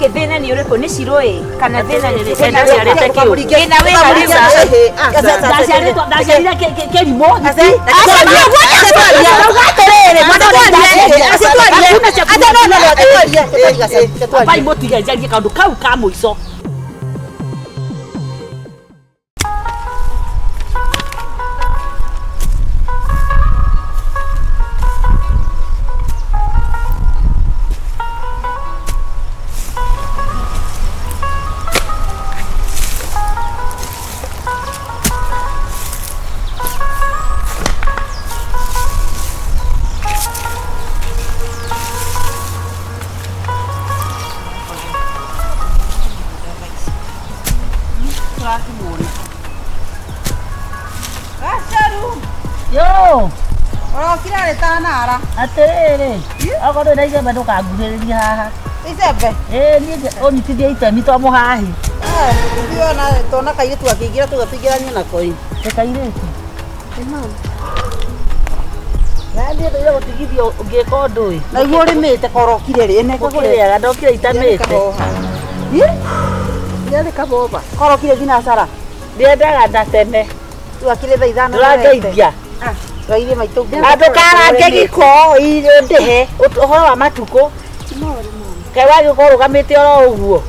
Nĩkĩ thĩna nĩ ũrĩkũ? Nĩ Shiro ĩ? Kana thĩna nĩ Reke ndaciarĩte kĩũ. Thĩna wĩ Karisa. Ndaciarĩtwo ndaciarire kĩrimũ. Ambai mũtige njarie kaũndũ kau ka mũico. Gacaru, Yo, ũrokire rĩ tanara atĩrĩrĩ, okorwo ndũrĩ na icembe ndũkanguhĩrĩrie haha. Icembe. Ĩĩ niĩ ũnyitithie itemi to mũhahi. Ithuĩ ona tona kairĩtu akĩingĩra tuga tũingĩranie nako ĩ. Nĩ kairĩtu. Na niĩ ndũire gũtigithio ngĩka ũndũ ĩ. Na iguo ũrĩmĩte korokire rĩ ene kagũre. Gũkĩrĩaga ndokire itamĩte. Yarĩ kaboba. Korokire thinacara. Ndiendaga na tene. Rĩu akĩrĩ thaa ithano. Ndũrangeithia. Tũrairie maitũ. Ndũkarange gĩko ndĩhe ũhoro wa matukũ. Kaĩ wagĩũka ũrũgamĩte oro ũguo.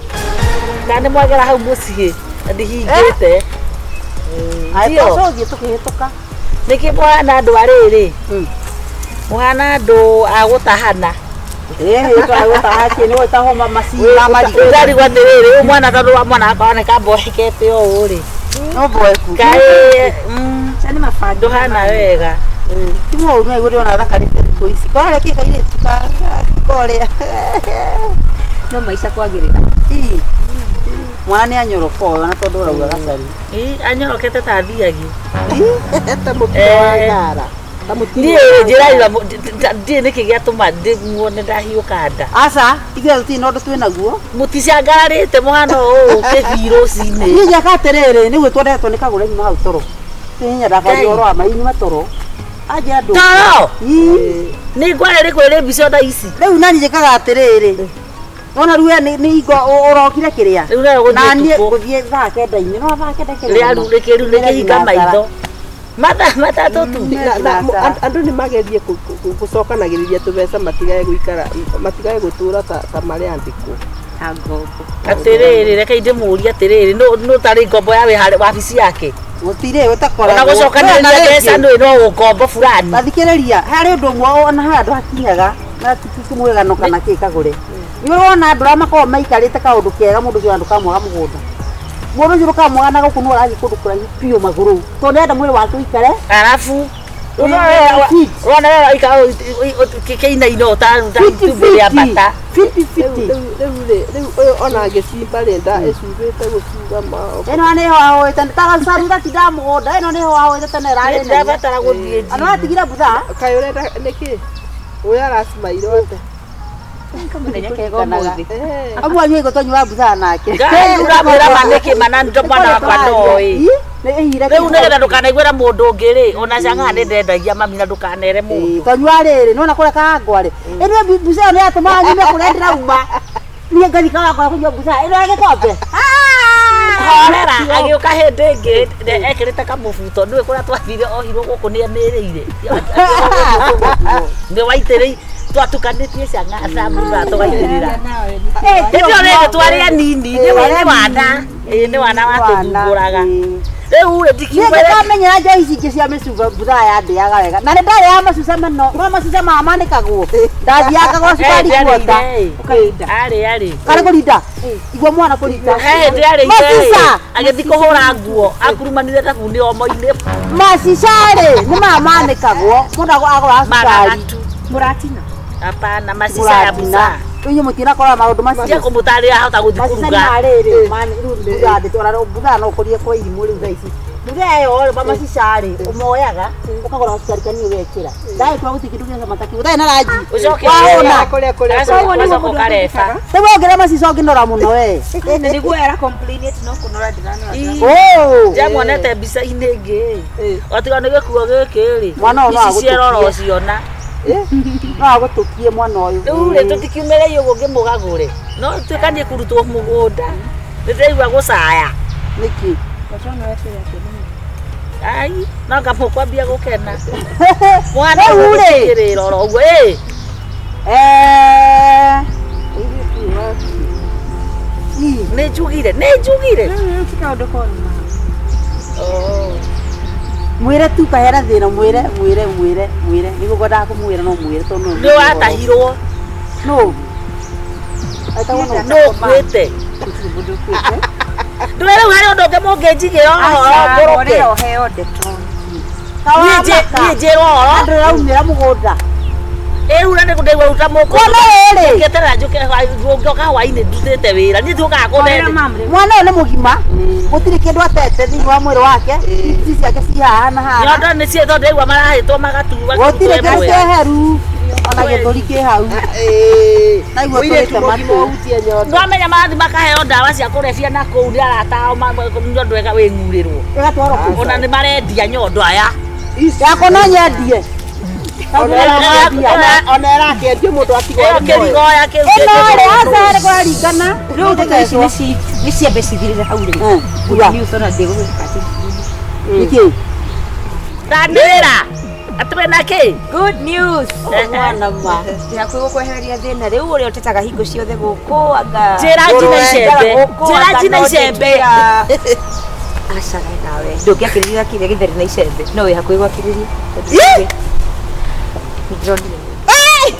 Kana nĩ mwagera hau mũciĩ na ndihingĩte. Ndio. Tũthiĩ tũkĩhĩtũka. Nĩkĩ mũhana andũ a rĩrĩ? Mũhana andũ a gũtahana. Ndarigwo atĩrĩrĩ, ũyũ mwana tondũ wa mwana wakwa oneka mboekete ũũ rĩ. No mboeku. Kaĩ ndũhana wega. Ti mũũru no igũrũ ona thakarĩte thikũ ici. Korĩa kĩ kairĩtu ka korĩa. No maica kwagĩrĩra. Ii. Mwana nĩ anyoroka ũyũ na tondũ ũrauga gacaru. Ĩ, anyorokete ta thiagi. Ta mũtino wa ngara. Ta mũtino Niĩ wa njĩraira ndiĩ nĩkĩ gĩatũma ndĩmuone ndahiũka nda. Aca, ithuĩ tũtirĩ na ũndũ twĩ naguo. Mũticangararĩte mũhana ũũ kĩbii rũcinĩ. Niĩ njaka atĩrĩrĩ, nĩguo twendetwo nĩ kagũre nyuma hau toro. Niĩ nyendaga kwaria ũhoro wa ma inyuma toro. Anja andũ. Toro! Ii. Nĩ ngware rĩ kwĩrĩ mbica thaa ici. Rĩu nani njĩkaga atĩrĩrĩ. Wona rĩu we nĩ hingo ũrokire kĩrĩa. Rĩu nayo gũthiĩ Na niĩ ũtukũ. gũthiĩ thaa kenda-inĩ. No thaa kenda kĩrĩa. Rĩa rĩu rĩkĩhinga maitho. Mathaa matatũ tu. Na andũ nĩ magerie gũcokanagĩrĩria tũbeca matigae gũikara matigae gũtũra ta marĩ andĩkwo. Ta ngombo. Atĩrĩrĩ, reke ndĩmũrie atĩrĩrĩ, nũ ũtarĩ ngombo ya wĩ wabici yake? Gũtirĩ ũtakoragwo. Ona gũcokanĩrĩria mbeca nĩ no ũkombo fulani. Tathikĩrĩria, harĩ ũndũ ũmwe ona harĩ andũ hakinyaga na ti mwĩgano kana kĩ kagũre. Nĩ ũrona andũ arĩa makoragwo maikarĩte kaũndũ kega mũndũ ũcio ndũkamwaga mũgũnda. Mũndũ ũcio ndũkamwaga na gũkũ nĩ ũrathiĩ kũndũ kũraihu biũ magũrũ. Tondũ nĩarenda mwĩrĩ wake ũikare. Arabu ũrona we waikara kĩinaina ta itumbĩ rĩa mbata. Fiti fiti. Rĩu rĩ rĩu ũyũ ona angĩcimba rĩ nda ĩcumbĩte gũcumba ma Ĩno nĩho ahoete ta gacaru gatindaga mũgũnda ĩno nĩho ahoete tene ĩrarĩ nene. Ndirabatara gũthiĩ Andũ atigire mbutha. Kaĩ ũrenda nĩkĩ? Ũyũ aracimairwo atĩa? Kamũthenya kega ũmũthĩ. Amwe anyu aigua twanyua mbutha nake. Ngai ũramwĩra ma nĩkĩ mana ndo mwana wakwa ndoĩ. Rĩu nĩgetha ndũkanaiguĩra mũndũ ũngĩ rĩ, ona cang'aa nĩ ndendagia mami na ndũkanere mũndũ. Twanyua rĩrĩ nĩwona kũrĩa kangwa rĩ. Ĩno mbuca ĩyo nĩyatũmaga nyume kũrĩa ndĩrauma. Niĩ ngathiĩ kawangwa kũnyua mbuca ĩno ya gĩkombe. Horera agĩũka hĩndĩ ĩngĩ ekĩrĩte kamũbuto nĩũĩ kũrĩa twathire ohirwo gũkũ nĩ emĩrĩire. Nĩ waitĩrĩi twatukanĩtie cang'aa na mbutha tũgaitĩrĩra. Hĩndĩ ĩyo rĩngĩ twarĩ anini nĩ wana. Ĩĩ nĩ wana watũthumbũraga. Rĩu rĩ Niĩ ndikiuga ngĩkamenyera njohi ici ingĩ cia mĩcuba mbutha yandĩaga wega. Na nĩ ndarĩaga macuca mũno. No macuca maya manĩkagwo. Ndathiaga ngagũra cukari kuota. Ũkarinda. Arĩ arĩ. Karĩ kũrinda. Igua mwana kũrinda. He hĩndĩ arĩ Macica. agĩthiĩ kũhũra nguo akurumanire thabuni omo-inĩ Macica rĩ nĩ maya manĩkagwo. Mũndũ agũraga cukari. maragatu. Mũratina. Hapana macica ya Mũratina. busaa. Rĩu inyuĩ mũtinakora maũndũ macio. Tia kũmũtarĩria ahota gũthiĩ Macica nĩ kũruga. ma rĩrĩ rĩu mbutha ndĩtwara mbutha no ũkũrie kwa irimũ rĩu thaa ici. Mbutha ĩyo rĩ macica rĩ ũmoyaga ũkagũra gacukari kanini ũgekĩra. Ndagĩkora gũtirĩ kĩndũ gĩa cama ta kĩu. Ũtarĩ na ranji. Ũcoke Wahũna. Kũrĩa kũrĩa Agacoka agacoka ũkareba. Rĩu wongerera macica ũngĩnora mũno we. Na nĩguo ara complain ati no kũnora ndĩranora. Oh. Ndiamuonete mbica-inĩ ĩngĩ ĩ. Otiga nĩ gĩkuo gĩkĩ rĩ. Mwana ũyũ no Ici ciero agũtũkie. ũrociona. No agũtũkie mwana ũyũ. Rĩu rĩ tũtikiumĩre ũguo ngĩmũgagũre. No tuĩka niĩ kũrutwo mũgũnda. Nĩndĩraigua gũcaya. Nĩkĩ? Ai, no ngamũkwambia gũkena. Mwana Rĩu rĩ. ũgũthikĩrĩra oro ũguo. Ĩ, Eh. Ii. nĩ njugire, nĩ njugire. Mwĩre tu kahera thĩna mwĩre mwĩre mwĩre mwĩre nĩguo ngwendaga kũmwĩra no mwĩre tondũ no Nĩ watahirwo, no etagwo no nĩ ũkuĩte. gũtirĩ mũndũ ũkuĩte. Ndũĩ rĩu harĩ ũndũ ũngĩ mũngĩnjigĩra ũhoro ngũrũke. Aca, ũheo ndeto. Niĩ njĩrwo ũhoro. Andũ raumĩra mũgũnda. Ĩ rĩu na nĩ ndĩraigua ruta mũkũ. Mwana ũyũ rĩ Ngĩeterera njũke ngĩoka hwainĩ ndutĩte wĩra. Niĩ ndiũkaga kũndende. mwana ũyũ nĩ mũgima gũtirĩ kĩndũ atete thĩinĩ wa mwĩrĩ wake ici ciake ci haha na haha Nyondo nĩ ciĩ tondũ ndaigua marahĩtwo magaturwa gũtirĩ kĩndũ kĩeheru ona gĩthũri kĩ hau Naigua Mũirĩtu tũrĩte mũgima matũ. ũhutie nyondo. Ndwamenya marathiĩ makaheo ndawa cia kũrebia na kũu nĩ arata ao nyondo ĩga wĩng'urĩrwo. Ĩgatwarwo kũ Ona nĩ marendia nyondo aya. yakwa no nyendie Ona ĩrakĩendio mũndũ atigwo Ĩyo arĩ muoyo. kĩrigoya kĩu. ĩno rĩ aca nĩ kũraringana Rĩu ndeto ici nĩ ciambe cithirĩre hau rĩ. Uga. Good news ona ndĩgũgĩka atĩ. Nĩkĩ? Ndanĩrĩra. Atĩ na kĩ? Good news. Mwana ma. Ndĩhakuhĩ gũkwehereria thĩna rĩu ũrĩa ũtetaga hingo ciothe gũkũ anga Njĩra njine icembe. Njĩra njine icembe. Aca we nawe ndũngĩakĩrĩria kĩrĩa gĩtheri na icembe no wĩ hakuhĩ gwakĩrĩria. Nĩndĩronire. Oi,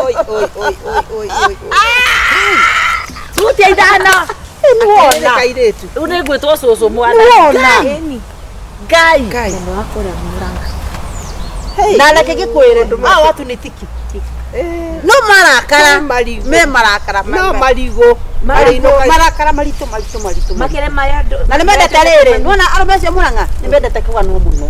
oi, oi, oi, oi, oi. Hutia ithano. Nĩ kairĩtu. Rĩu nĩ ngwĩtwo cũcũ mwana. Nĩwona. Ngai. Ngai. Na reke ngĩkwĩre hawa watu nĩ tiki no marakara No marigũ. me marakara No marigũ. Marĩinũka- marakara maritũ maritũ maritũ Makĩre marĩa andũ na nĩ mendete rĩrĩ nĩwona arũme acio mũrang'a nĩ mendete kũganwo mũno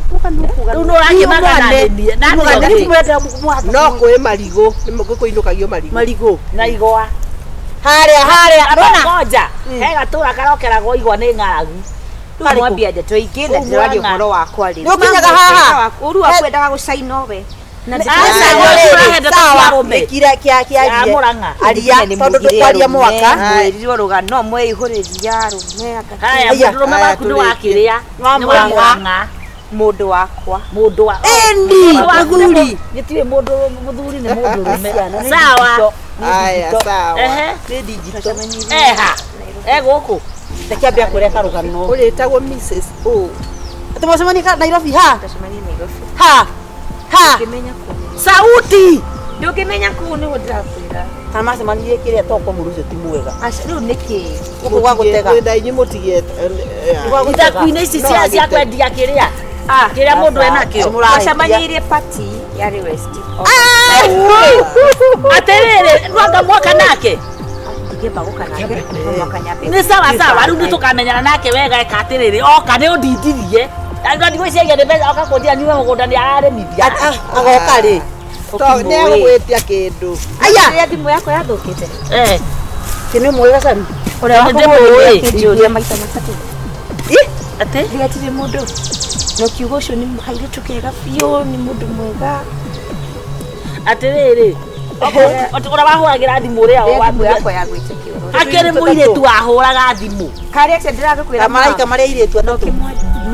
Rĩu nĩ ũrakĩmagana nĩ niĩ. Na nĩ No kwĩ marigũ. Nĩ kũinũkagio marigũ. marigũ na igwa. harĩa harĩa nona Ngoja. He gatũra karokeragwo igwa nĩ ng'aragu. Rĩu mwambia ndeto ingĩ na Kũu ndĩraria Murang'a. ũhoro wakwa rĩ. Nĩ ũkinyaga haha? Ũru waku endaga gũcaina we. Na Aca, Aca, ũrahe ndeto cia arũme. kira kia Ya kĩarie Murang'a. aria tondũ ndũkwaria mwaka Mwĩrirwo rũgano mweihũrĩria arũme anga Haya, Aya. mũndũrũme Haya, waku nĩ tũrĩkie. wakĩrĩa. Wa Nĩ wa Murang'a. Murang'a. mũndũ wakwa. Mũndũ wa Ĩni, Mũndũ waku nĩ mũthuri. Gĩtirĩ mũndũ mũthuri nĩ mũndũrũme. Sawa. Aya, sawa. Ehe. Nĩ digital. Eha. E gũkũ. Reke ambia kwĩra karũgano Ũrĩtagwo Mrs. O. atĩ mwacemania Nairobi ha Tũcemanie Nairobi. ha ha Ndũngĩmenya kũu. Sauti. Ndũngĩmenya kũu nĩguo ndĩrakwĩra. kana macemanirie kĩrĩa toko mũndũ ũcio ti mwega Aca rĩu nĩkĩ? gũkũ gwa gũtega Mwĩna inyuĩ mũtigie. Gwa gũtega. Ithaku-inĩ ici No cia cia agĩte. kwendia kĩrĩa. Kĩrĩa mũndũ enakĩo. Twacemanĩirie party yarĩ West. Atĩrĩrĩ, nwanga mwaka nake. Ndingĩamba gũka nake, no mwaka nyambe. Nĩ sawa sawa, rĩu nĩ tũkamenyana nake wega eka atĩrĩrĩ, oka nĩ ũndindirie. Andũ ndigwĩciria nĩ mbeca oka kũndia nyume mũgũnda nĩ ararĩmithia. Agoka rĩ Nĩ egũgwĩtia kĩndũ. aya Rĩrĩa thimũ yakwa yathũkĩte. Eh, kĩnĩ mwega canu Ũrĩa Nĩ ndĩmũĩ. wakũhũrĩra maita matatũ. Atĩ? Ndigatirĩ mũndũ. Na ũkiuga ũcio nĩ kairĩtu kega biũ, nĩ mũndũ mwega. Atĩrĩrĩ, ũrĩa wahũragĩra thimũ ũrĩa Rĩrĩa thimũ yakwa yagwĩte kĩoro. akĩrĩ mũirĩtu wahũraga thimũ. Karĩa atĩa ndĩragũkwĩra na maraika marĩa airĩtu atatũ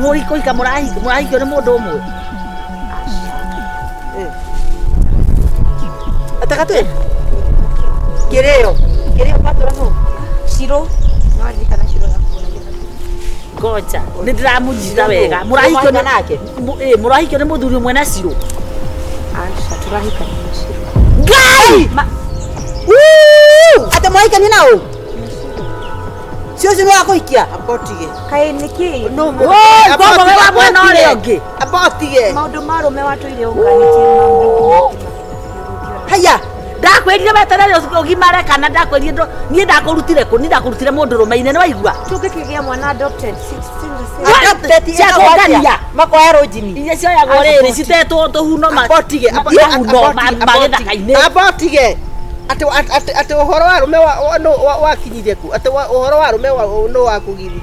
Mũrikũhika mũrahikio nĩ mũndũ ũmwe. atagatũ kĩrĩo kĩrĩo matũra nũ Ciro. No ririkana Ciro yakũhũragĩra. Ngoja, nĩ ndĩramũnyita wega. Mũrahikio nĩ nake ĩ, mũrahikio nĩ mũthuri ũmwe na Ciro. Aca tũrahikania na Ciro. Ngai! atĩ mwarahikania na ũ cio ũcio nĩ wakũhikia Abotige. Kaĩ nĩkĩ? Woi, ngombo we wa mwena ũrĩa ũngĩ. Abotige. Maũndũ ma arũme watũire ũnganĩtie maũndũ. haya Ndakwĩrire weterere ũgimare kana ndakwĩrire niĩ ndakũrutire kũ? Niĩ ndakũrutire mũndũrũme-inĩ nĩ waigua? Tũngĩkĩgĩa mwana adopted. Adopted Cia ĩkagwo atĩa? kũngania. makoya rũnjini Iria cioyagwo rĩrĩ citetwo tũhuno Abotige. mahuno ma gĩthaka-inĩ. Abotige. Atĩ atĩ atĩ ũhoro wa arũme wa wakinyirie kũ? Atĩ ũhoro wa arũme no wakũgiririe.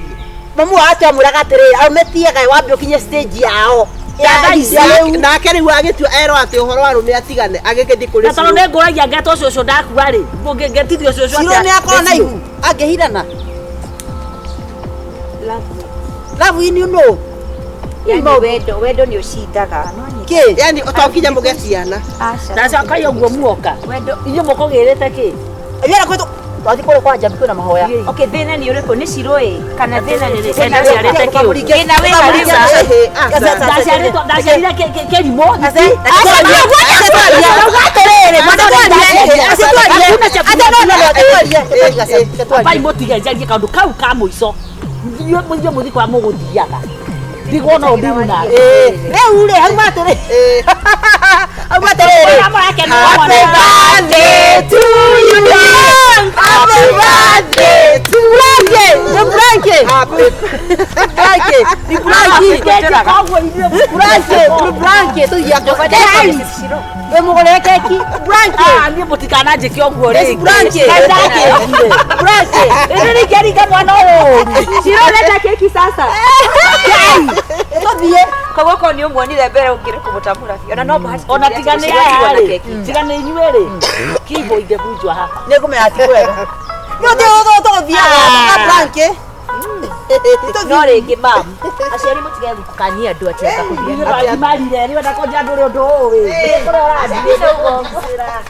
mamu wa atĩ amwĩraga atĩrĩrĩ arũme tiaga wambe ũkinye stage yao Ya ici rĩu. Nake rĩu agĩtua erwo atĩ ũhoro wa arũme atigane agĩgĩthiĩ kũrĩ Na tondũ nĩ ngũragia ngetwo cũcũ ndakua rĩ, ngetithio cũcũ Ciro atĩa? nĩ akorwo na ihu angĩhirana. Love in you know. Yani wendo wendo nĩ ũcindaga no nyita. Kĩ? Yani to nginya mũgĩe ciana. Aca. Ndacoka ũguo muoka. Wendo Inyuĩ mũkũgĩrĩte kĩ? Yera kwitũ twathi kũrĩa kwa Njambi kwĩna mahoya. Okay, thĩna nĩ ũrĩkũ? Nĩ cirũ-ĩ kana thĩna nĩ Thĩna nĩ kĩ? Thĩna wĩ harĩa? Ndaciarĩtwo ndaciarire kĩrimũ. Ambai mũtige njarie kaũndũ kau ka mũico. Inyuĩ mũthiĩ kwa mũgũthiaga. Ndigwo no ndiru nake. Rĩu rĩ hau atĩrĩ. Hau atĩrĩrĩ. Ũrĩa mũrakena Happy mwana. birthday to you. Happy birthday to Blanke. Ni Blanke. Blanke. Ni Blanke. Koguo inyuĩ Blanke. Ni Blanke. Tu ya keki. We mũgũrĩre keki. Blanke. Ah, niĩ mũtikananjĩke ũguo Yes, rĩngĩ. Blanke. Ndakĩrire. Blanke. Ĩndĩ rĩngĩringa mwana ũyũ ũru. Ciro ũrenda keki sasa? Tũthiĩ. Koguo korwo nĩ ũmuonire mbere ũngĩrĩ kũmũtamũra biũ. Ona no bahati Ona tũgire tiga atĩ nĩ Ciro aya atigwo na rĩ, keki. tiga nĩ inyuĩ rĩ, kibo ingĩbunjwo haha. Nĩ ngũmenya ti kwega. Nĩ ũthiĩ tũgũthiaga na Blanke. No rĩngĩ mam, aciari mũtige gũkania andũ atĩ anga kũgĩa Ithuĩ twagimarire rĩu enda kũnjia ndũrĩ ũndũ ũĩ. Kũrĩa ũrathiĩ.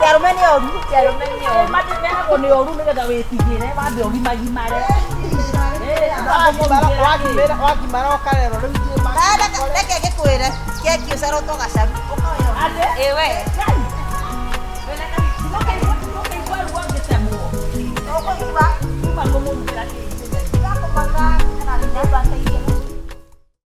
Arũme nĩ oru. Meragwo nĩ ũru nĩgetha wĩtigĩre wambe ũgimagimare. Wagimara ũkarerwo rĩu ithuĩ Reke ngĩkwĩre keki ũcarũtwo gacaru. Ĩ we. Ũkaigua ruo ngĩtemwo. Ũkũigua. Kuma kũmũrutĩra kĩ?